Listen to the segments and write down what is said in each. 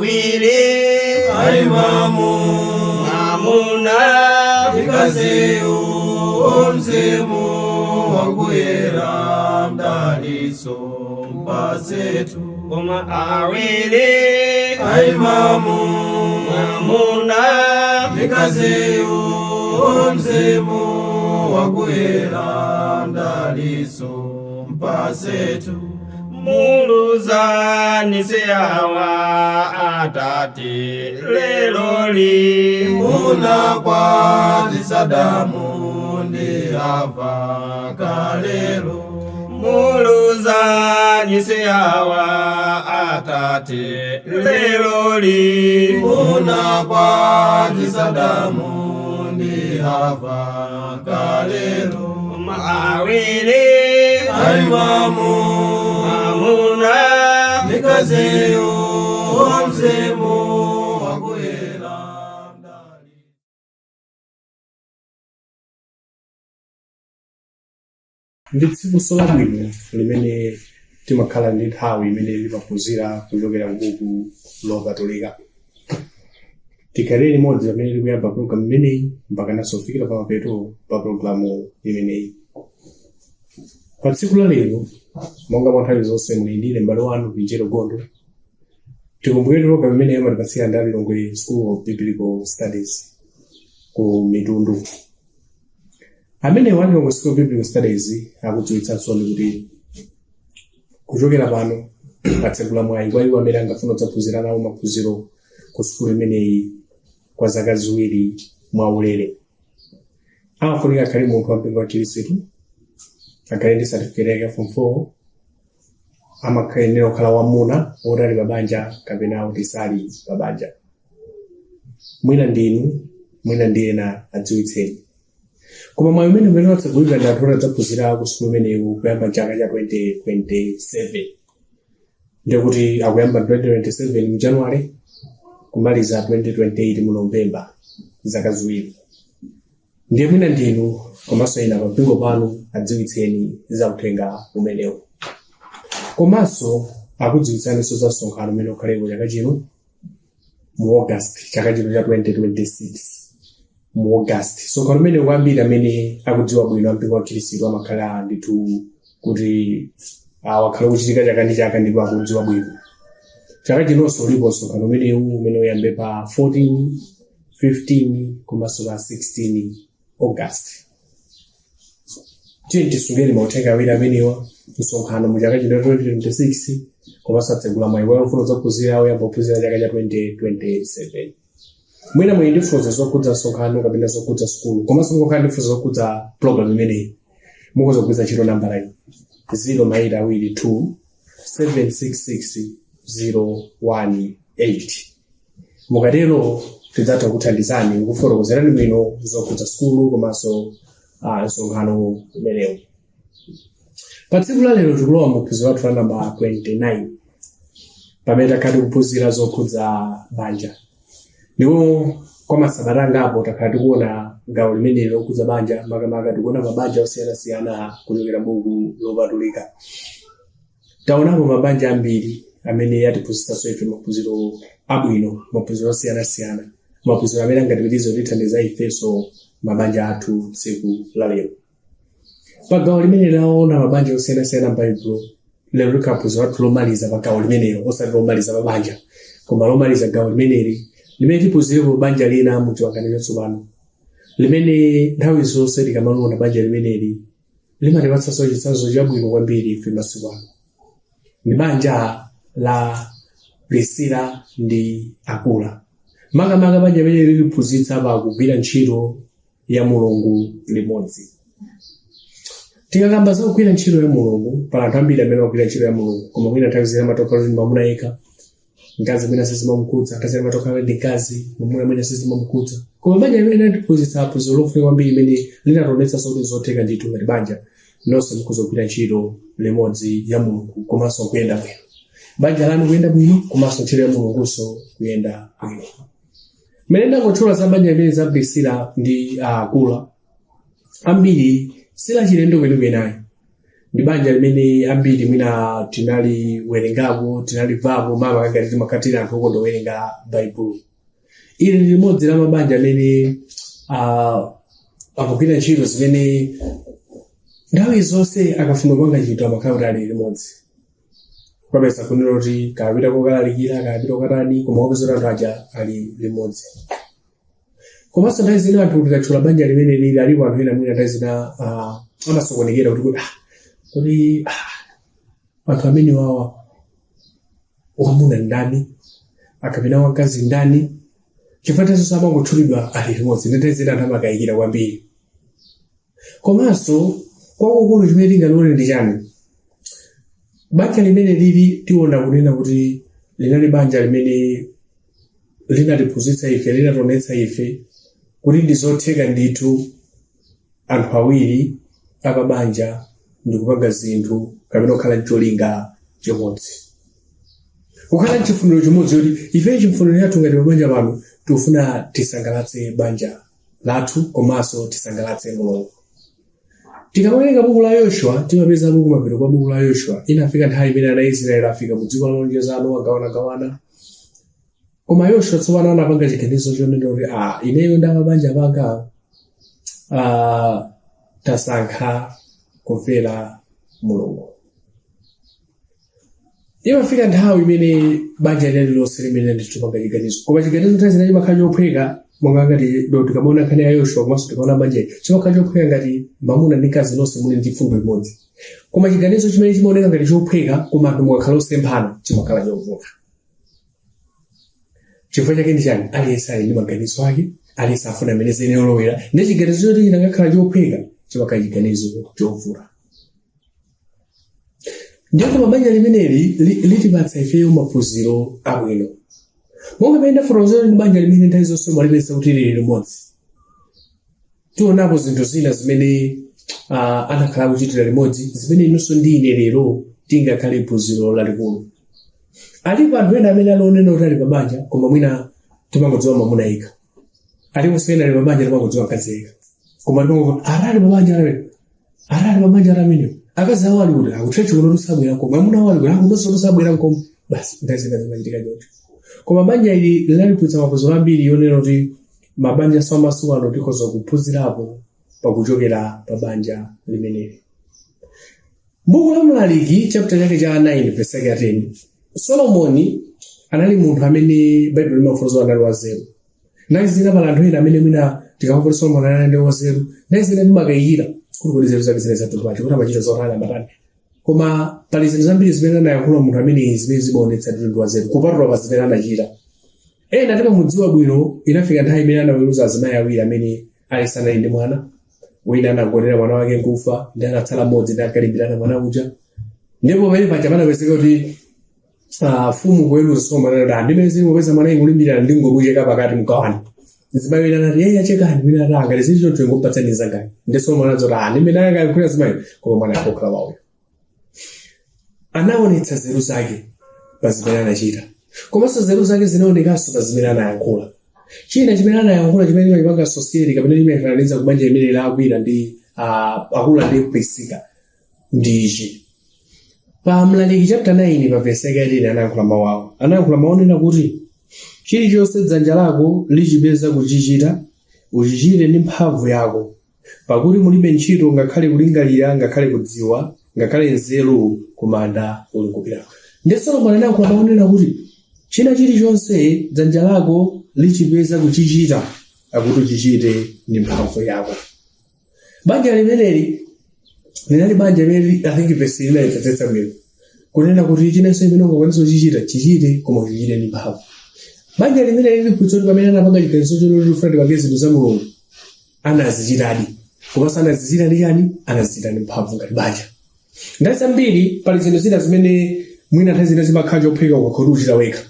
Awiri Aimamu mwamuna Mkaziyu mzimu wakuyera mdaliso mpasetu Koma awiri Aimamu mwamuna Mkaziyu mzimu wakuyera mdaliso mpasetu Muluzani siawa atate leloli Munakwatisa Adamu ndi Hava kalelo Muluzani siawa atate leloli Munakwatisa Adamu ndi Hava kalelo Awiri Aimamu mwamuna Mkaziyu mzimu wakuyera mdali Ndi tsiku labwino limene timakhala ndi nthawi imene timaphunzira kuchokera ku buku lopatulika. Tikhalire limodzi pamene tikuyamba programu imeneyi mpaka naso kufikira pa mapeto pa programu imeneyi. Pa tsiku la lero, monga mwa nthawi zonse, muli ndine m'bale wanu Vinjero Gondo. Tikumbukire programu imeneyi amatipatsira ndi Lilongwe School of Biblical Studies ku Mitundu. Amene wa Lilongwe School of Biblical Studies akudziwitsanso kuti kuchokera pano atsegula mwayi kwa iwo amene angafuna kudzaphunzira nawo maphunziro ku sukulu imeneyi kwa zaka 2 mwaulere. Amafunika akhale munthu wampingo wa Chikhristu, akhale ndi certificate yake ya form 4, amakhayenera kukhala wamuna woti ali pabanja kapena kuti sali pabanja. Mwina ndinu, mwina ndi ena, adziwitseni. Koma mwayi umene watsegulidwa ndi anthu oti adzaphunzira ku sukulu imeneyi kuyamba chaka cha 2027, ndikuti akuyamba 2027 mu January, kumaliza 2028 mu November, zaka 2. Ndiye mwina ndinu komanso ena pampingo panu, adziwitseni za uthenga umenewu. Komanso akudziwitsaninso za msonkhano umene ukhalepo chaka chino mu August, chaka chino cha 2026 mu August. Msonkhano umene kwambiri amene akudziwa bwino ampingo wa Khristu amakhala ndithu kuti wakhala kuchitika chaka ndi chaka ndipo akudziwa bwino. Chaka chinonso ulipo msonkhano umenewu umene uyambe pa 14, 15 komanso pa 16 August. Tiye tisungeni mauthenga awiri amenewa: msonkhano mu chaka chino 2026, komanso atsegula mwayi kwa ofuna kudzaphunzira oyamba kuphunzira chaka cha 2027. Mwina muli ndi funso zokhudza msonkhano kapena zokhudza sukulu, komanso mukukhala ndi funso zokhudza program imeneyi, mukhoza kugwiritsa ntchito nambala iyi: 0 maita awiri 2 766 018. Mukatero tidzatha kuthandizani kufotokozerani bwino zokhudza sukulu komanso msonkhano umenewu. Pa tsiku la lero tikulowa mu phunziro lathu la namba 29, pamene takhala tikuphunzira zokhudza banja. Ndipo kwa masabata angapo takhala tikuona gawo limeneli lokhudza banja, makamaka tikuona mabanja osiyanasiyana kuchokera buku lopatulika. Taonapo mabanja ambiri amene atiphunzitsanso ife maphunziro abwino, maphunziro osiyanasiyana, maphunziro amene angatipitirize kutithandiza ifenso mabanja athu tsiku la lero. Pa gawo limene laona mabanja osiyanasiyana m'Baibulo, lero likhala phunziro lathu lomaliza pa gawo limenelo, osati lomaliza mabanja, koma lomaliza gawo limeneli, limene tiphunzirepo banja lina mu Chipangano Chatsopano, limene nthawi zonse tikamaliona banja limeneli limatipatsanso chitsanzo chabwino kwambiri ife masiku ano. Ndi banja la Priscilla ndi Akula. Makamaka banja limene liliphunzitsa pa kugwira ntchito ya Mulungu limodzi. Tikakamba za kugwira ntchito ya Mulungu, pali anthu ambiri amene akugwira ntchito ya Mulungu, koma mwina nthawi zina amatokhala kuti ndi mwamuna yekha, mkazi mwina sizimamukhudza. Nthawi zina amatokhala kuti ndi mkazi, mwamuna mwina sizimamukhudza. Koma banja limene linatiphunzitsa phunziro lofunika kwambiri, limene linationetsanso kuti zotheka ndithu ngati banja nonse mukhoza kugwira ntchito limodzi ya Mulungu komanso kuyenda bwino, banja lanu kuyenda bwino komanso ntchito ya Mulungunso kuyenda bwino. Mmene ndangotchula za banja limene za Priscilla ndi Akula, ambiri silachilendo kwenikweni ayi. Ndi banja limene ambiri mwina tinaliwerengapo, tinalimvapo, mama ngati timakhatira anthu okonda kuwerenga Baibulo. Ili ndi limodzi la mabanja amene akugwira ntchito zimene nthawi zonse akafuna kupanga chinthu amakhala kuti ali limodzi. Ukapeza kunena kuti kapita kokalalikira, kapita kokatani, koma ukapeza kuti anthu aja ali limodzi. Komanso nthawi zina anthu tikatchula banja limene lili, alipo anthu ena mwina nthawi zina amasokonekera kuti anthu amene wawa wamuna ndani, akapena wamkazi ndani, chifukwa nthawi zonse amangotchulidwa ali limodzi, ndi nthawi zina anthu amakayikira kwambiri. Komanso kwakukulu chimene tinganione ndi chani? Banja limene lili tiona kunena kuti linali banja limene linatiphunzitsa ife, linationetsa ife kuti ndi zotheka ndithu anthu awiri apabanja ndi kupanga zinthu kapena kukhala mcholinga chimodzi, kukhala mchifuniro chimodzi, kuti ife chifuniro chathu ngati pabanja pano tikufuna tisangalatse banja lathu komanso tisangalatse Mulungu. Tikamawerenga buku la Yoshua, timapeza buku mapeto kwa buku la Yoshua, inafika nthawi imene ana Israeli afika mu dziko la lonjezano, agawanagawana. Koma Yoshua tsopano anapanga chiganizo chonena kuti ineyo ndi mabanja panga tasankha kumvera Mulungu. Imafika nthawi imene banja lililonse limene nditupanga chiganizo, koma chiganizo nthawi zina chimakhala chophweka, monga ngati tikamaona nkhani ya Yoshua komanso tikaona banja, chimakhala chophweka ngati mamuna ndi mkazi nonse muli ndi fundo imodzi. Koma chiganizo chimene chimaoneka ngati chophweka, koma anthu mukakhala osemphana, chimakhala chovuta. Chifukwa chake ndi chani? Aliyense ali ndi maganizo ake, aliyense afuna amene zene olowera, ndi chiganizo choti chinangakhala chophweka chimakhala chiganizo chovuta. Ndipo koma banja limeneli litipatsa ifeyo maphunziro abwino, monga pamene ndafotokozera, ndi banja limene nthawi zonse umalipeza kuti lili limodzi. Tionapo zinthu zina zimene anakhala kuchitira limodzi, zimene inunso ndi ine lero tingakhale phunziro lalikulu. Alipo anthu ena amene ali onena kuti ali pabanja, koma mwina timangodziwa mwamuna yekha. Aliponso ena ali pabanja, timangodziwa mkazi yekha, koma timangomva arali pabanja, arali pabanja amenewo, akazi awo ali kuti akutchechi kuno tusabwera nkomwe, amuna awo ali kuti akunonso tusabwera nkomwe. Basi, nthawi zina zimachitika choncho. Koma banja ili linaliphunzitsa maphunziro ambiri yonena kuti mabanja samasiku ano tikhoza kuphunzirapo pakuchokera pa banja limeneli. Buku la Mlaliki, chapter chake cha 9, verse yake ya 10. Solomoni anali munthu amene Baibulo limafotokoza anali wanzeru. Nthawi zina pali anthu ena amene mwina tikamva kuti Solomoni anali ndi wanzeru, nthawi zina timakayikira kuti nzeru zake zine zatulupachi, kuti amachita zotani, amatani. Koma pali zinthu zambiri zimene anayankhula munthu amene zimene zimaonetsa kuti ndi wanzeru, kupatula pa zimene anachita. Ena timamudziwa bwino, inafika nthawi imene anaweruza azimayi awiri amene aliyense anali ndi mwana. Wina anagonera mwana wake nkufa, ndi anatsala mmodzi, ndi ankalimbirana mwana uja. Ndipo pamene paja panapezeka kuti fumu kuweruza, Solomoni anati, "Ndimene zili mupeza mwana ikulimbirana, ndingomucheka pakati mgawane." Mzimayi wina anati, "Yeye achekani." Wina anati, "Ngati zili choncho ingompatsani zangani." Ndi Solomoni anadzoti, "Ndimene angayankhulira zimayi, koma mwana akukhala wawo." Anaonetsa nzeru zake pa zimene anachita, komanso nzeru zake zinaonekanso pa zimene anayankhula. China chimene anayankhula chimene chimachipanga associate kapena chimafananiza kubanja imene la Akwila ndi Akula ndi Prisika ndi ichi. Pa Mlaliki chapter 9, pa verse yake ya 10, anayankhula mawu awo, anayankhula mawu onena kuti, "Chilichonse dzanja lako lichipeza kuchichita, uchichite ndi mphamvu yako, pakuti mulibe ntchito, ngakhale kulingalira, ngakhale kudziwa, ngakhale nzeru kumanda uli kupirako." Ndi Solomoni anayankhula mawu onena kuti china chilichonse dzanja lako lichipeza kuchichita, akuti uchichite ndi mphamvu yako. Banja limeneli linali banja limene, I think, verse linayimvetsetsa bwino kunena kuti chinenso imene ungakwanisa kuchichita, chichite, koma uchichite ndi mphamvu. Banja limene lili kuti pamene anapanga chiganizo choti tifuna tipange zinthu za Mulungu, anazichitadi, komanso anazichita ndi chani? Anazichita ndi mphamvu ngati banja. Nthawi zambiri pali zinthu zina zimene mwina nthawi zina zimakhala chophweka ukakhala uchita wekha,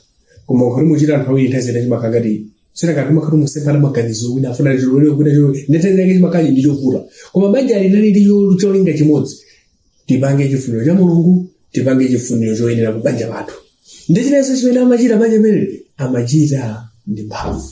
koma ukakhala muchita anthu awiri, nthawi zina chimakhala ngati sina ngati umakhala musemphana maganizo, wina afuna chilowere, wina chilowere, ndi nthawi zake chimakhala ndi chovuta. Koma banja linali ndi cholinga chimodzi: tipange chifuniro cha Mulungu, tipange chifuniro choyenera ku banja lathu. Ndi chinenso chimene amachita banja limeneli, amachita ndi mphamvu.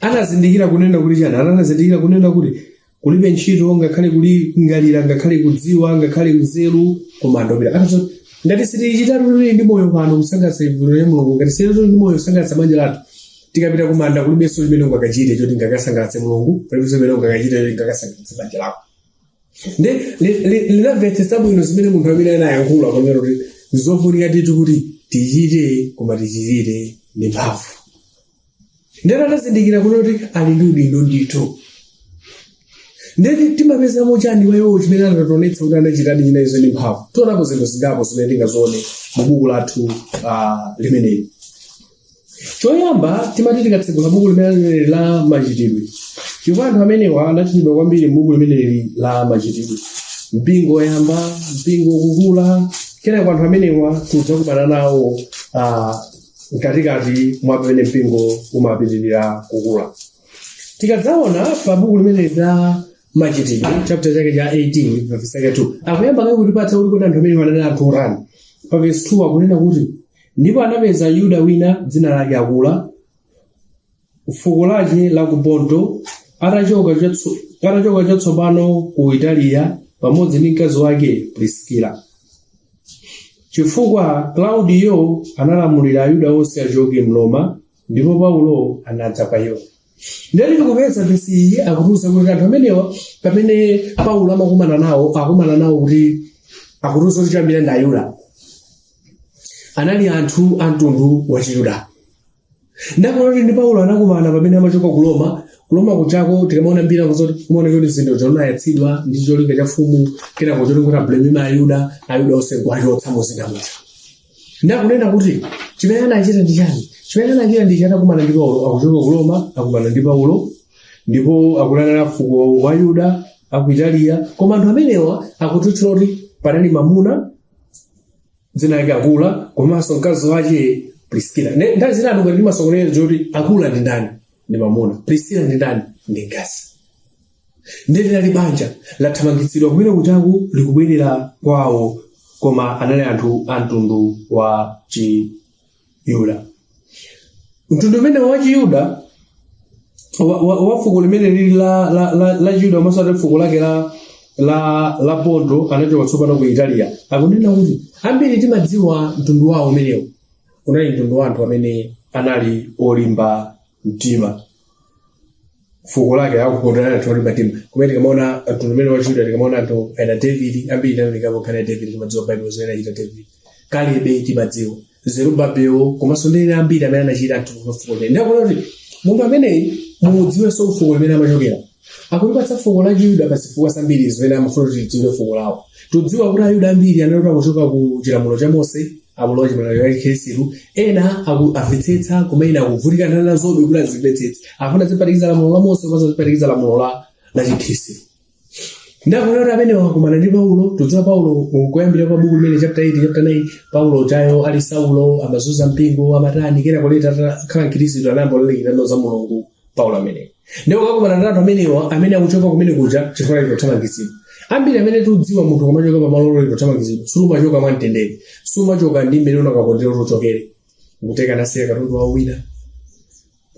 Anazindikira kunena kuti chani? Anazindikira kunena kuti Kulibe ntchito, ngakhale kuli ngalira, ngakhale kudziwa, ngakhale nzeru, koma andopita akazo. Ngati sitichitatu tili ndi moyo pano kusangalatsa chifuniro cha Mulungu, ngati sitichitatu ndi moyo kusangalatsa banja lathu, tikapita kumanda kulibenso chimene ungakachite choti ngakasangalatse Mulungu, kulibenso chimene ungakachite choti ngakasangalatse banja lako. Ndi linamvetsetsa bwino zimene munthu amene anayankhula pamene kuti zofunika titu kuti tichite, koma tichitire ndi mphamvu. Ndero atazindikira kuti ali ndi udindo ndithu. Ndeti timapezamo chani wa iwowo chimene anationetsa kuti anachitadi chinaizo ndi mphamvu? Tionapo zinthu zingapo zimene tingazione mu buku lathu limeneli. Choyamba, timati tikatsegula buku limeneli la Machitidwe, chifukwa anthu amenewa anachitidwa kwambiri m'buku limeneli la Machitidwe, mpingo woyamba, mpingo ukukula, kenako anthu amenewa tidzakumana nawo mkatikati mwa pamene mpingo umapitirira kukula. Tikadzaona pa buku limeneli la Machitidwe, chapter chake cha 18, verse yake 2, akuyamba kaye kutipatsa kuti anthu amenewa anali anthu otani. Pa verse 2 akunena kuti, "Ndipo anapeza Yuda wina dzina lake Akula, fuko lake la ku Ponto, atachoka chatsopano ku Italiya pamodzi ndi mkazi wake Priskila, chifukwa Klaudiyo analamulira Ayuda onse achoke mroma, ndipo Paulo anadza kwa iwo." Ndiyeni tikupeza vesi iyi akutiuza kuti anthu amenewa, pamene Paulo amakumana nawo, akumana nawo kuti akutiuza kuti choyambira ndi Ayuda, anali anthu a mtundu wa Chiyuda. Ndakuona kuti ndi Paulo anakumana pamene amachoka ku Roma. Ku Roma kuchako tikamaona mbiri akuzoti kumaona kuti zinthu zonayatsidwa ndi cholinga cha mfumu, kenako cholinga kuti ablame Ayuda, Ayuda onse kuwachotsa muzinda muja. Ndakunena kuti chimene anachita ndi chani? Chimene anachita ndi chani? Akumana ndi Paulo akuchoka ku Roma, akumana ndi Paulo, ndipo akunena fuko wa Yuda aku Italiya. Koma anthu amenewa akutitchula kuti panali mamuna dzina lake Akula komanso mkazi wake Priskila. Nthawi zina anthu ngati timasokoneza zoti Akula ndi ndani? Ndi mamuna. Priskila ndi ndani? Ndi mkazi. Ndiye linali banja lathamangitsidwa kumene kuchaku, likubwerera kwawo, koma anali anthu a mtundu wa Chiyuda. Mtundu umene wa Chiyuda wa fuko limene lili la Chiyuda, komanso ati fuko lake la Ponto, anachoka tsopano ku Italiya. Akunena kuti ambiri timadziwa mtundu wawo umenewo unali mtundu wa anthu amene anali olimba mtima. Fuko lake akupondana anthu olimba mtima. Kumene tikamaona mtundu umene wa Chiyuda, tikamaona anthu ena David, ambiri tinaonekapo nkhani ya David, timadziwa Bible zimene anachita David, Kalebe timadziwa, Zerubabelo, komanso ndi ena ambiri amene anachita anthu wa fuko limene. Ndakuona kuti munthu ameneyi mudziwenso fuko limene amachokera. Akutipatsa fuko la Chiyuda pa zifukwa zambiri zimene amafuna kuti tidziwe fuko lawo. Tudziwa kuti Ayuda ambiri analola kuchoka ku chilamulo cha Mose, akulowa chilamulo cha Khristu. Ena amvetsetsa, koma ena akuvutika nazobe kuti azimvetsetse, afuna ziphatikiza lamulo la Mose komanso ziphatikiza lamulo la Chikhristu. Ndakuona kuti amene wakumana ndi Paulo, tudziwa Paulo kuyambira pa buku limene chapter 8, chapter 9, Paulo chayo ali Saulo, amazunza mpingo, amatani, kena kuleta atakhala Mkhristu anayamba kulalikira za Mulungu Paulo ameneyo. Ndipo kakumana ndi anthu amenewa amene akuchoka kumene kuja chifukwa choti kuthamangitsidwa. Ambiri amene tikudziwa, munthu kumachoka pamalo oti kuthamangitsidwa, sumachoka mwamtendere, sumachoka ndi mmene unakakondera kuti uchokere. Nkuteka anasiya katundu wawo wina,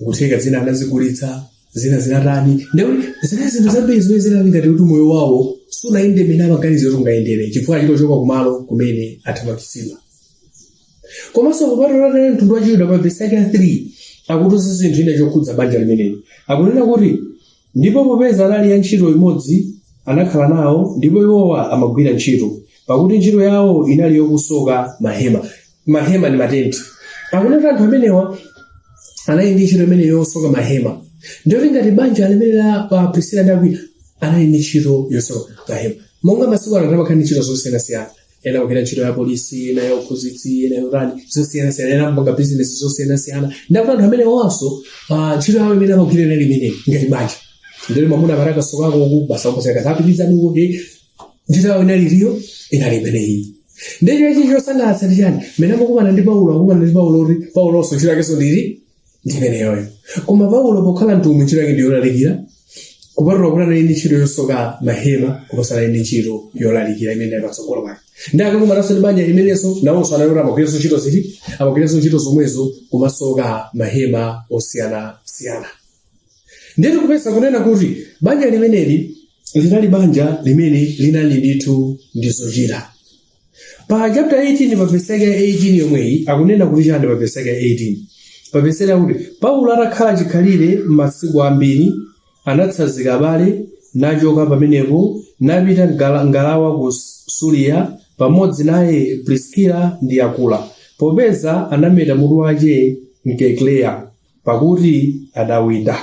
nkutheka zina anazigulitsa, zina zinatani. Ndekuti zina zinthu zambiri zimene zinali ngati kuti moyo wawo sunayende mmene amaganiza kuti ungayendere, chifukwa achitochoka kumalo kumene athamangitsidwa. Komanso kupatula mtundu wa Chiyuda, pa vesi yake ya 3 akutiuza zinthu ina chokhudza banja limeneli. Akunena kuti, "Ndipo popeza anali ya ntchito imodzi, anakhala nawo, ndipo iwowa amagwira ntchito, pakuti ntchito yawo inali yokusoka mahema." Mahema ndi matenti. Akunena kuti anthu amenewa anali ndi ntchito imene yosoka mahema. Ndiyoti ngati banja limene la pa Priscilla ndi Akwila anali ndi ntchito yosoka mahema, monga masiku ano anthu amakhala ndi ntchito zosiyanasiyana, ena kugwira ntchito ya polisi, ena ya uphunzitsi, ena yotani, zosiyanasiyana, ena kupanga bizinesi zosiyanasiyana. Ndakuti anthu amene wanso ntchito yawo imene amagwira inali imeneyi ngati banja. Ndiyoti mwamuna amati akasokako uku, basa kupasaka uku, ntchito yawo inali iliyo, inali imeneyi. Ndicho ichi chosangalatsa ndi chani? Mmene amakumana ndi Paulo, akumana ndi Paulo kuti Paulonso ntchito yakenso ndili ndi imeneyoyo. Koma Paulo pokhala mtumwi, ntchito yake ndi yolalikira, kupatula kuti anali ndi ntchito yosoka mahema, komanso anali ndi ntchito yolalikira imene ali patsogolo pake. Ndi akakumananso ndi banja limenenso nawonso anali amagwiranso ntchito ziti? Amagwiranso ntchito zomwezo, kumasoka mahema osiyanasiyana. Ndiye tikupeza kunena kuti banja limeneli Linali banja limene linali ndithu ndi zochita. Pa chapter 18 pa verse yake 18 yomweyi akunena kuti chani pa verse yake 18? Pa verse yake akuti Paulo atakhala chikhalire masiku ambiri anatsanzika abale nachoka pamenepo napita ngalawa ku Suriya pamodzi naye Priskila ndi Akula, popeza anameta mutu wake mKenkreya, pakuti adawinda.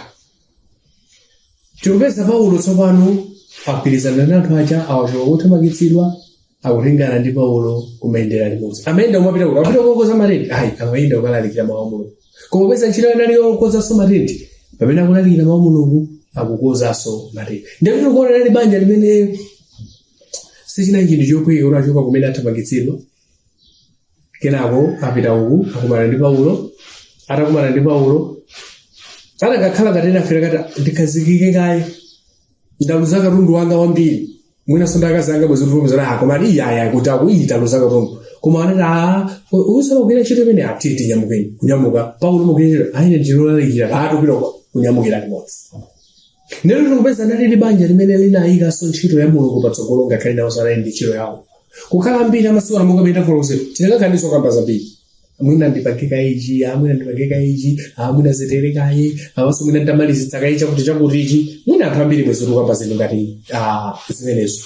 Tikupeza Paulo tsopano agwirizana ndi anthu aja awachoka kothamangitsidwa, akutengana ndi Paulo kumayendera limodzi. Amayenda kumapita kuti apita kukonza matenti? Ayi, amayenda kukalalikira mawu a Mulungu. Koma popeza ntchito inali yokonzanso matenti, pamene akulalikira mawu a Mulungu akukonzanso matenti. Ndiye kuti tikuona linali banja limene sichinali chinthu chophweka kuti achoka kumene athamangitsidwa, kenako apita uku akumana ndi Paulo. Atakumana ndi Paulo, atakakhala katena afika kati ndikhazikike kaye, ndaluza katundu wanga wambiri, mwinanso ndi akazi anga bwezi kutivomereza, ah, koma ali iyaya kuti akuyita luza katundu. Koma anati, ah, usama kugwira ntchito imene atiti tinyamukeni. Kunyamuka Paulo mugwira ntchito aine ndilolalikira atupita kunyamukira limodzi. Ndero tikupeza anali banja limene linayikanso ntchito ya Mulungu patsogolo, ngakhale nawo sanali ndi ntchito yawo. Kukhala ambiri amasiku ano, monga penda fotokozera, tinakakhaniso kamba zambiri, mwina ndipangeka ichi, ah, mwina ndipangeka ichi, ah, mwina zitere kaye, awanso mwina ndamalizitsa kaye chakuti chakuti ichi. Mwina anthu ambiri mwezi tikukamba zinthu ngati, ah, zimenezo.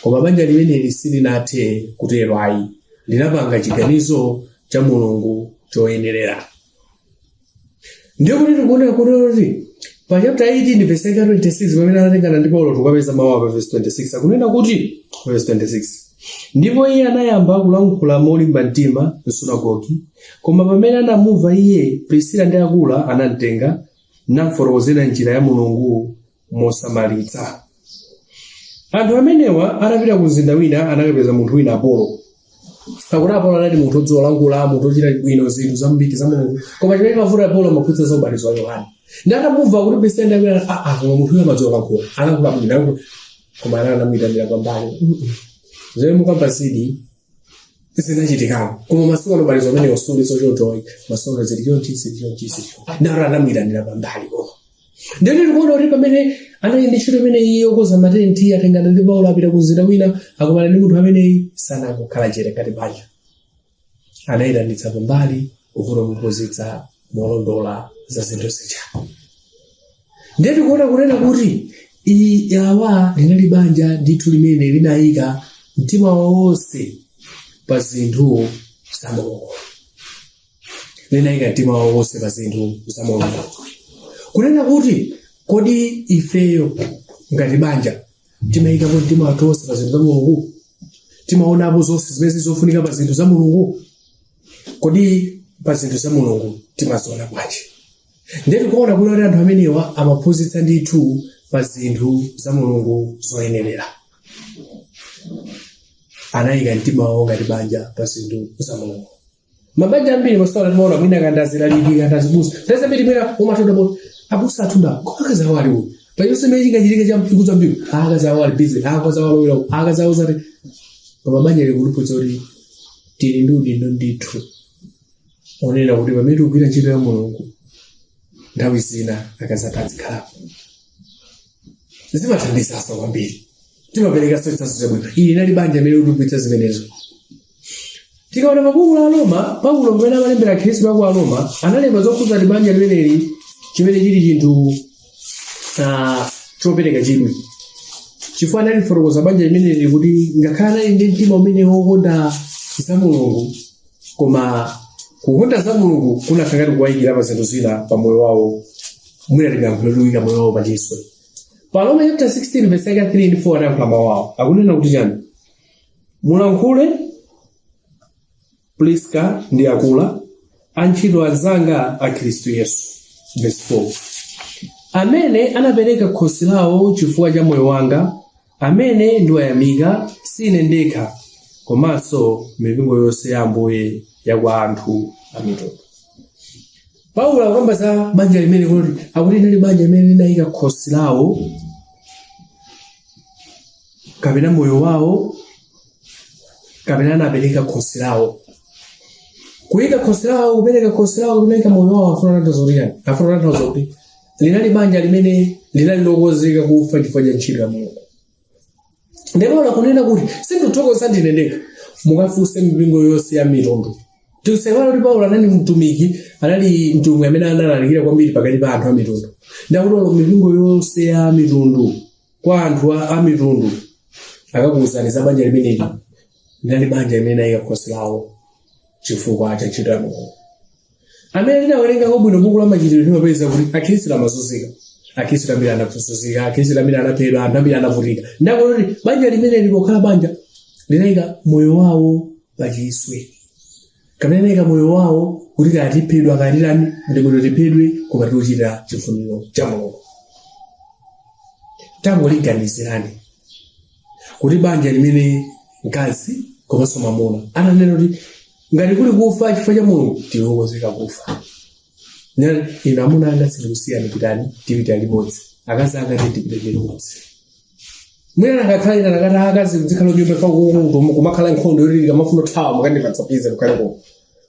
Koma banja limeneli silinathe kutero ayi, linapanga chiganizo cha Mulungu choyenerera. Ndiye kuti tikuona kuti pa chapter 18 verse 26 pamene anatengana ndi Paulo, tikapeza mawu apa verse 26 akunena kuti, verse 26, ndipo iye anayamba kulankhula molimba mtima m'sunagoge. Koma pamene anamumva iye, Priscilla ndi Akula anamtenga namfotokozera njira ya Mulungu mosamalitsa. Anthu amenewa atapita ku mzinda wina anakapeza munthu wina Apolo. Pakuti Apolo anali munthu odziwa lankhula, munthu ochita bwino zinthu zambiri za Mulungu. Koma chimene mavuto, Apolo amaphunzitsa za ubatizo wa Yohane. Ndi atamumva kuti Priscilla ndi Akula, ah, ah, koma munthu uyu amadziwa lankhula, alankhula bwino, alankhula. Koma ana anamuyitanira pambali, "Zimene mukamba zidi zinachitikako, koma masiku ano ubatizo amene usuliso chonchoyi, masiku ano zili chonchi, zili chonchi, zili chonchi." Ndaro anamuyitanira pambali. Koma ndiye tikuona kuti pamene anali ndi ntchito imene iye yokonza matenti, atengana ndi Paulo apita ku mzinda wina, akumana ndi munthu ameneyi, sanangokhala chete ngati banja, anayitanitsa pambali kufuna kumuphunzitsa molondola za zinthu zija. Ndiye tikuona kunena kuti iyi awa linali banja ndithu limene linayika mtima wawo wonse pa zinthu za Mulungu, linayika mtima wawo wonse pa zinthu za Mulungu. Kunena kuti kodi ifeyo ngati banja timayikapo mtima wathu wonse pa zinthu za Mulungu? Timaonapo zonse zimene zizofunika pa zinthu za Mulungu? Kodi pa zinthu za Mulungu timaziona bwanji? Ndiye tikuona kuti anthu amenewa amaphunzitsa ndithu pa zinthu za Mulungu zoyenerera, anayika mtima wawo ngati banja pa zinthu za Mulungu. Mabanja ambiri masewera timaona mwina kandazilaliki, kandazibusa, nthawi zambiri mwina umathoda boti abusa athunda, koma akazi awo ali uyu pachonse chimene chingachitike cha mchikuza mbiri, akazi awo ali busy, akazi awo alowera, akazi awo zati. Koma banja likutiphunzitsa kuti tili ndi udindo ndithu onena kuti pamene tikugwira ntchito ya Mulungu, nthawi zina akazi athu azikhalapo, zimathandizanso kwambiri, timaperekanso chitsanzo chabwino. Ili linali banja limene likutiphunzitsa zimenezo. Tikaona mabuku la Roma, Paulo pamene amalembera Khristu aku Aroma analemba zokhudza ndi banja limeneli, chimene chili chinthu chopereka chidwi, chifukwa analifotokoza banja limeneli kuti ngakhale anali ndi mtima umene wokonda za Mulungu, koma kukonda za Mulungu kunakhala ngati kuwayikira pa zinthu zina pa moyo wawo, mwina tingayankhule kuyika moyo wawo pachiswe. Pa Roma chapter 16 verse yake 3 ndi 4 anayankhula mawu awo, akunena kuti chani? Mulankhule Priska ndi Akula, antchito anzanga a Khristu Yesu. Verse 4, amene anapereka khosi lawo chifukwa cha moyo wanga, amene ndiwayamika, sine ndekha, komanso mipingo yonse ya Ambuye ya kwa anthu a mitundu. Paulo akukamba za banja limene kuti akuti linali banja limene linayika khosi lawo kapena moyo wawo, kapena anapereka khosi lawo. Kuyika khosi lawo, kupereka khosi lawo, kupereka moyo wawo, afuna kutanthauza kuti chani? Afuna kutanthauza kuti linali banja limene linali lokonzeka kufa chifukwa cha ntchito ya Mulungu. Ndipo kunena kuti sindikuthokoza ndine ndekha, mukafunse mipingo yonse ya mitundu. Tikusaiwala kuti Paulo anali mtumiki, anali mtumwi amene analalikira kwambiri pakati pa anthu a mitundu. Ndakuti mipingo yonse ya mitundu, kwa anthu a mitundu akakuwuzani za banja limeneli, linali banja limene ayika khosi lawo chifukwa cha ntchito ya Mulungu. Amene tinawerengako bwino buku la Machitidwe, timapeza kuti akhristu amazunzika, akhristu ambiri anazunzika, akhristu ambiri anaphedwa, anthu ambiri anavutika. Ndakuti banja limene likokhala banja linayika moyo wawo pachiswe, kapena linayika moyo wawo kuti katiphedwa katirani, ndikuti tiphedwe koma tikuchita chifuniro cha Mulungu. Tangoliganizirani kuti banja limene mkazi komanso mwamuna ananena kuti ngati kuli kufa chifukwa cha Mulungu, tikukonzeka kufa. Inu amuna anga sitikusiyani, pitani, tipita limodzi. Akazi anga tipita limodzi. Mwina nakakhala ina nakati akazi mzikhala nyumba fa kumakhala nkhondo yoti ikamafuna kuthawa mukandipatsa pizza kukhaleko.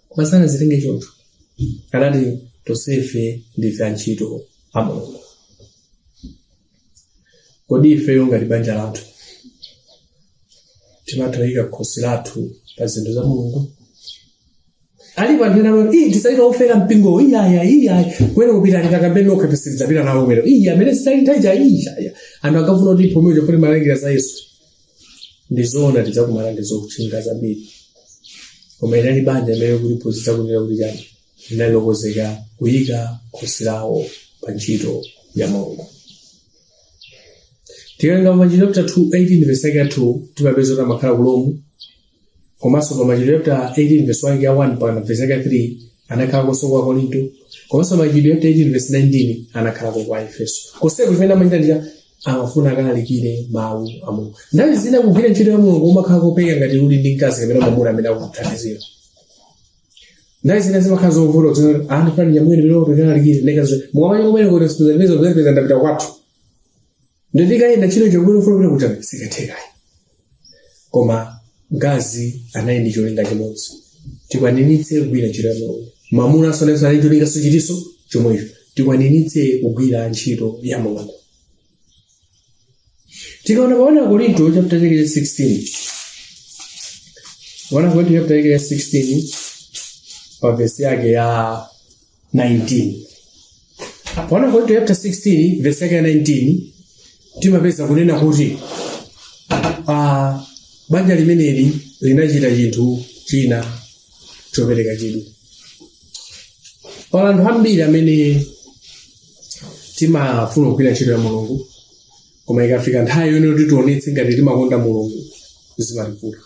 Koma sanazitenge choncho, anati tonsefe ndife antchito a Mulungu. Kodi ifeyo ngati banja lathu timatha khosi lathu pa zinthu za Mulungu? Alipo anthu ena amati, "Ii, tisalita ofera mpingo, iyaya iyaya, kumene kupitani kakambeni nokha, tisidzapita nawo kumene iya amene sitalitaija iya." Anthu akafuna kuti pomwe chofuna malangira za Yesu. Ndizoona, tidzakumana ndi zotchinga zambiri, koma inali banja imene kuliphunzitsa kunena kuti chani, linali lokonzeka kuyika khosi lawo pa ntchito ya Mulungu. Tikawerenga pa Machitidwe chapter 2 18 verse yake ya 2, timapeza kuti amakhala ku Rome. Komanso pa Machitidwe chapter 18 verse 1 ya 1 mpaka verse yake ya 3, anakhala kwa Korinto. Komanso Machitidwe chapter 18 verse 19, anakhalako kwa Efeso. Konseko chimene amachita ndi amafuna akalalikire mawu a Mulungu. Nthawi zina kugwira ntchito ya Mulungu umakhala kopeka ngati uli ndi mkazi kapena mwamuna amene akukuthandizira. Nthawi zina zimakhala zovuta kuti anthu fani nyamwene pino tikalalikire nekazo mukamanya kumene kuti sizapeza zapeza ndapita kwathu, ndikayenda ntchito chakwino ufuna kupita kuti sikathekayi. Koma mkazi anali ndi cholinga chimodzi, tikwaniritse kugwira ntchito ya Mulungu. Mwamuna nayenso anali ndi cholinga sochitiso chomwecho, tikwaniritse kugwira ntchito ya Mulungu. Tikaona pa 1 Korinto chapter chake cha 16, 1 Korinto chapter chake cha 16 pa verse yake ya 19, pa 1 Korinto chapter 16 verse yake ya 19, timapeza kunena kuti banja limeneli linachita chinthu china chopereka chidwi. Pala anthu ambiri amene timafuna kugwira ntchito ya Mulungu, koma ikafika nthawi yone kuti tionetse ngati timakonda Mulungu, zimativuta.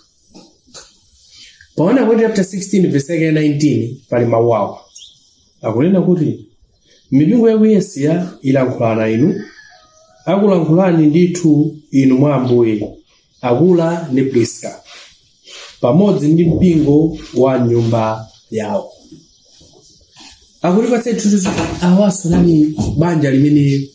Pa 1 Korinto chapter 16 verse yake ya 19, pali mawu awa akunena kuti, "Mipingo ya ku Asia ilankhulana inu, akulankhulani ndithu inu mwa Ambuye, Akula ndi Priska, pamodzi ndi mpingo wa nyumba yawo." Akutipatsa chithunzi, awaso nani banja limene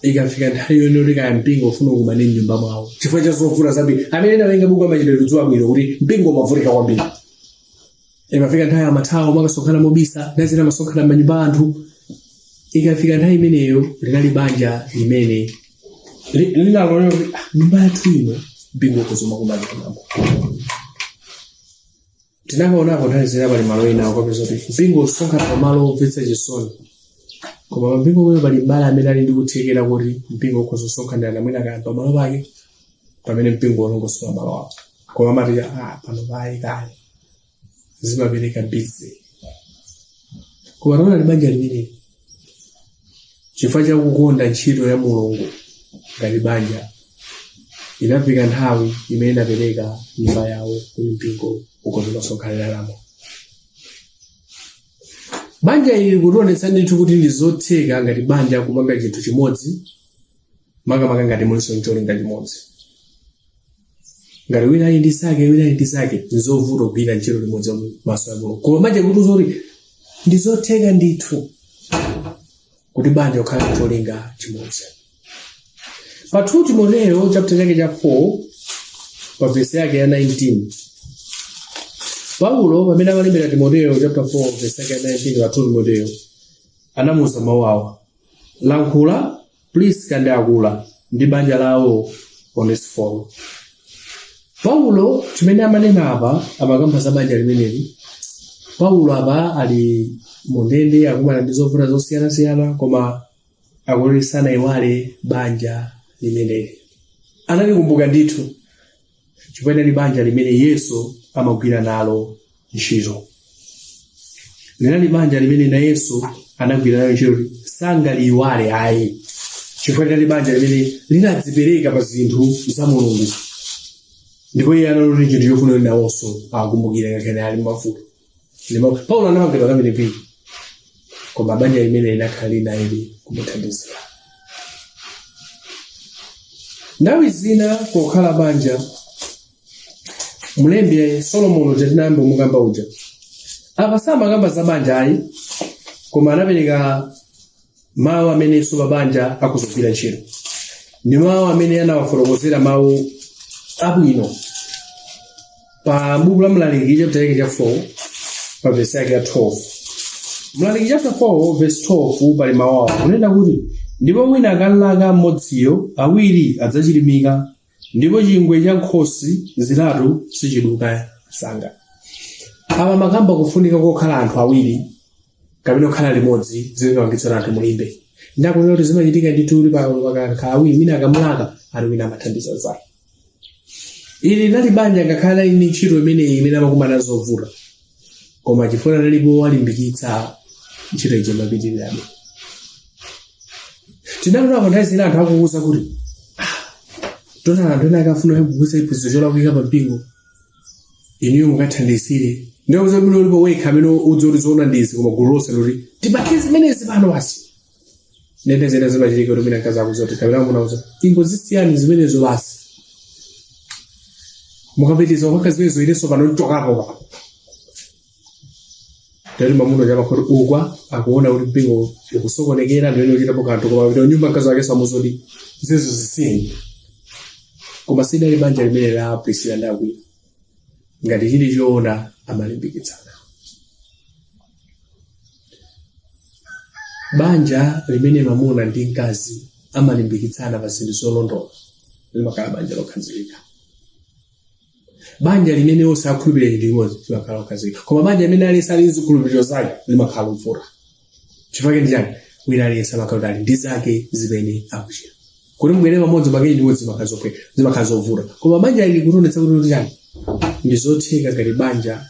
ikafika nthawi yone kuti kaya mpingo ufuna ukumane mnyumba mwawo chifukwa cha zovuta zambiri. Amene nawerenga buku amachitidwe tidziwa bwino kuti mpingo umavutika kwambiri. Imafika nthawi amathawa umakasonkhana mobisa, nthawi zina amasonkhana m'manyumba anthu. Ikafika nthawi imeneyo, linali banja limene linalolera kuti, "Ah, nyumba yathu ino mpingo ukuzoma kumane kumambo." Tinakaonako nthawi zina pali malo ena ukapeza kuti mpingo usonkhana pamalo omvetsa chisoni, koma pampingo umene pali mbale amene ali ndi kuthekera kuti mpingo ukhoza kusonkhanira namwina kaya pamalo pake pamene mpingo walongosola malo awo, koma amati, "Ah, pano payi kale zimapereka busy." Koma taona banja limeneli, chifukwa cha kukonda ntchito ya Mulungu ngati banja, inafika nthawi imene inapereka nyumba yawo kuti mpingo ukhoza kusonkhaniramo. Banja ili likutionetsa ndithu kuti ndi zotheka ngati banja kupanga chinthu chimodzi, makamaka ngati mulinso ncholinga chimodzi. Ngati wina ali ndi zake, wina ali ndi zake, nzovuta kugwira ntchito limodzi maso ya Mulungu. Koma banja kuti zoti ndi zotheka ndithu kuti banja kukhala ncholinga chimodzi. Pa 2 Timoteyo chapter chake cha 4 pa verse yake ya 19, Paulo pamene amalembera Timoteyo chapter 4 verse yake ya 19, pa 2 Timoteyo anamuuza mawu awa: "Lankhula Priska ndi Akula." ndi banja lawo Onesiforo. Paulo chimene amanena apa amakamba za banja limeneli. Paulo apa ali mundende akumana ndi zovuta zosiyanasiyana, koma akuti sanaiwale banja limeneli. Analikumbuka ndithu chifukwa linali banja limene Yesu amagwira nalo ntchito. Linali banja limene na Yesu anagwira nalo ntchito, sangaliiwale ayi, chifukwa linali banja limene linadzipereka pa zinthu za Mulungu, ndipo iye analoti chinthu chofuna kuti nawonso akumbukire ngakhale ali mavuto. Paulo anamangidwa kambirimbiri, koma banja limene linakhala linali kumuthandizira. Nthawi zina pokhala banja, mlembi Solomon uja tinayamba mukamba uja apa samakamba za banja ayi, koma anapereka mawu amenenso pa banja akuzogwira ntchito. Ndi mawu amene anawafotokozera mawu abwino pa buku la Mlaliki chapter cha 4 pa verse yake ya 12. Mlaliki chapter 4 verse 12 pali mawu awa kunena kuti, ndipo wina akalaka mmodziyo, awiri adzachilimika, ndipo chingwe cha nkhosi zitatu sichiduka msanga. Apa makamba kufunika kokhala anthu awiri kapena kukhala limodzi zimapangitsa anthu mulimbe. Ndakunena kuti zimachitika ndithu kuti pakakhala awiri, wina akamulaka ali wina amathandiza zake. Ili linali banja ngakhale ali ndi ntchito imeneyi imene amakumana zovuta, koma chifukwa analipo walimbikitsa ntchito ija imapitirirabe. Tinalonapo nthawi zina anthu akuwuza kuti tona anthu ena akafuna kukuza chiphunzitso cholakwika pa mpingo, inuyo mukathandizire. Ndiyo kuti ulipo wekha amene udzi kuti zoona ndizi, koma gulu lonse loti tipange zimenezi pano basi. Nene zina zimachitika kuti mwina mkazi akuza kuti kapena mwamuna akuza ingozisiyani zimenezo basi, mukapitiriza kupanga zimenezo inenso pano nchokapo pano. Tati mwamuna chamakhoti ukwa akuona kuti mpingo ukusokonekera, ndiwene uchitapo kanthu, koma kupita kunyumba mkazi wake samuzoti zimenezo zisiyeni. Koma sidali banja limene la Priscilla ndi Akwila, ngati chili choona amalimbikitsana. Banja limene mwamuna ndi mkazi amalimbikitsana pa zinthu zolondola limakhala banja lokhazikika. Banja limene onse akhulupirira chinthu chimodzi limakhala lokhazikika, koma banja limene aliyense ali ndi zikhulupiriro zake limakhala lovuta. Chifukwa ndi chani? Wina aliyense amakhala kuti ali ndi zake zimene akuchita. Kuti mubwere pamodzi pange chinthu chimodzi zimakhala zophweka, zimakhala zovuta. Koma banja ili kutionetsa kuti chani ndi zotheka ngati banja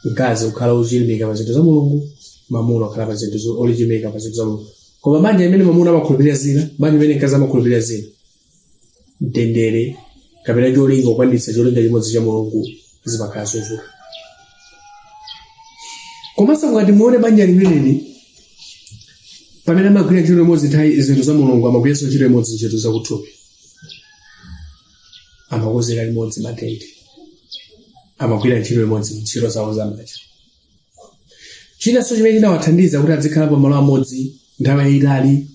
mkazi kukhala ochilimika pa zinthu za Mulungu, mwamuna kukhala pa zinthu ochilimika pa zinthu za Mulungu. Koma banja limene mwamuna amakhulupirira zina, banja limene mkazi amakhulupirira zina, mtendere kapena cholinga kukwaniritsa cholinga chimodzi cha Mulungu zimakhala zovuta. Komanso ngati muone banja limeneli pamene amagwira ntchito imodzi nthawi zinthu za Mulungu, amagwiranso ntchito imodzi ntchito zakuthupi, amakonzera limodzi matenti, amagwira ntchito imodzi ntchito zawo zamanja. Chinanso chimene chinawathandiza kuti azikhala pamalo amodzi nthawi yayitali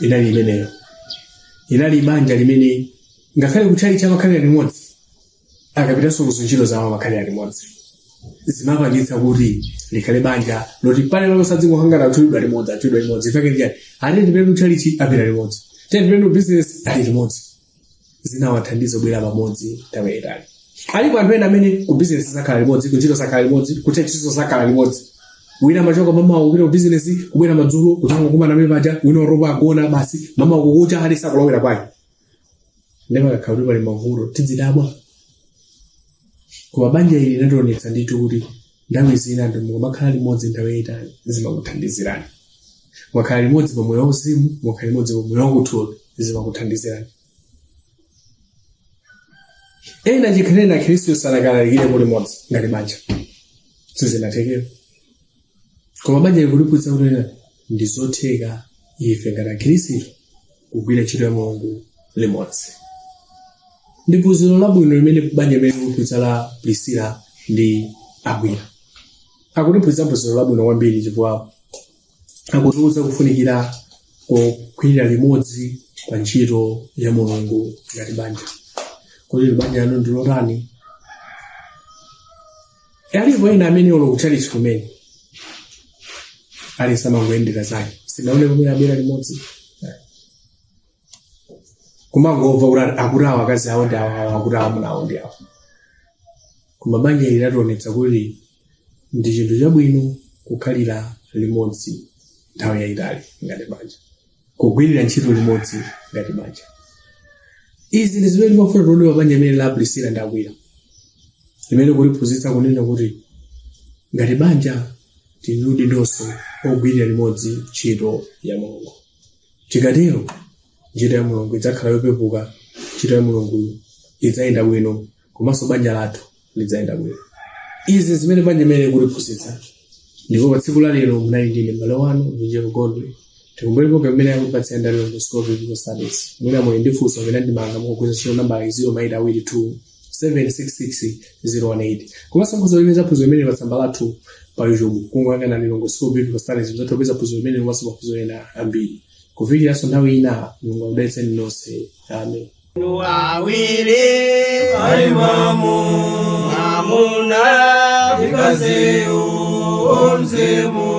inali imeneyo. Inali banja limene ngakhale kutchalitchi amakhalira limodzi, akapitanso ku ntchito zawo amakhalira limodzi. Zimapangitsa kuti likhale banja loti pale pano sadzingokangana, atchulidwa limodzi, atchulidwa limodzi. Ifake ndiyani ati ndipite kutchalitchi apita limodzi, tiye ndipite ku business ali limodzi. Zinawathandiza kubwera pamodzi nthawi yayitali. Alipo anthu ena amene ku business sakhala limodzi, ku ntchito sakhala limodzi, ku church sakhala limodzi. Wina amachoka mama kupita ku business, kubwera madzulo kudzangokumana amene paja, wina watopa agona basi, mama kukucha ali sakulowera kwake. Ndipo akakhala kuti pali mavuto tidzidabwa. Koma banja ili linationetsa ndithu kuti nthawi zina anthu mukamakhala limodzi nthawi yayitali zimakuthandizirani. Mukakhala limodzi pa moyo wauzimu, mukakhala limodzi pa moyo wakuthupi zimakuthandizirani. Ena chikhalire na Khristu sanakalalikire limodzi ngati banja, sizinathekera. Koma banja likutiphunzitsa kuti ndi zotheka ife ngati Akhristu kugwira ntchito ya Mulungu limodzi. Ndi phunziro labwino limene banja limene likuphunzitsa la Priscilla ndi Akwila. Akutiphunzitsa phunziro labwino kwambiri chifukwa akutiwuza kufunikira kugwirira limodzi pa ntchito ya Mulungu ngati banja. Kuti banja lanu ndi lotani? Alipo ena amene olo kutchalitchi kumene ali samangoyendera zake, sinaone kumene abwera limodzi. Kumangomva kuti akuti awo akazi awo ndi awo, awo akuti amuna awo ndi awo. Koma banja ili lationetsa kuti ndi chinthu chabwino kukhalira limodzi nthawi yayitali ngati banja, kugwirira ntchito limodzi ngati banja. Izi ndi zimene timafuna tione pa banja limene la Priscilla ndi Akwila, limene kuliphunzitsa kunena kuti ngati banja tili ndi udindonso ogwirira limodzi ntchito ya Mulungu. Tikatero ntchito ya Mulungu idzakhala yopepuka, ntchito ya Mulungu idzayenda bwino, komanso banja lathu lidzayenda bwino. Izi zimene banja limene kuliphunzitsa. Ndipo pa tsiku la lero munali ndine m'bale wanu Vinjeru Gondwe. Tikumbukire program imene yakupatsa ndalero School of Biblical Studies. Mwina muli ndi funso kapena ndemanga, mukugwiritsa ntchito nambala 0 22 766 018. Komanso mukhoza kupeza phunziro limene pa tsamba lathu pa YouTube, kungoyang'ana Lilongwe School of Biblical Studies, muzatha kupeza phunziro limene komanso maphunziro ena ambiri. Kufikiranso nthawi ina, Mulungu akudalitseni nonse. Amen. Awiri Aimamu mwamuna Ikaziyu mzimu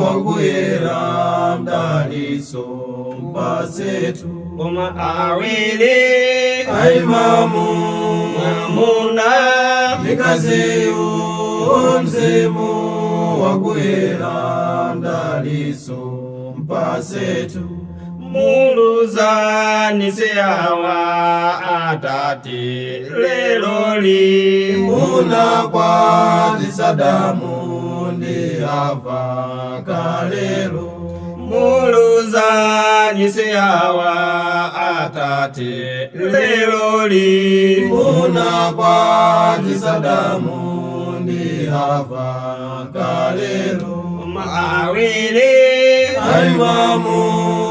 wakuyera mdaliso mpasetu. Koma awiri Aimamu mwamuna Ikaziyu mzimu wakuyera mdaliso mpasetu. Muluzani siyawa atate leloli. Munakwatisa Adamu ndi Hava kalelo. Muluzani siyawa atate leloli. Munakwatisa Adamu ndi Hava kalelo. Awiri Aimamu.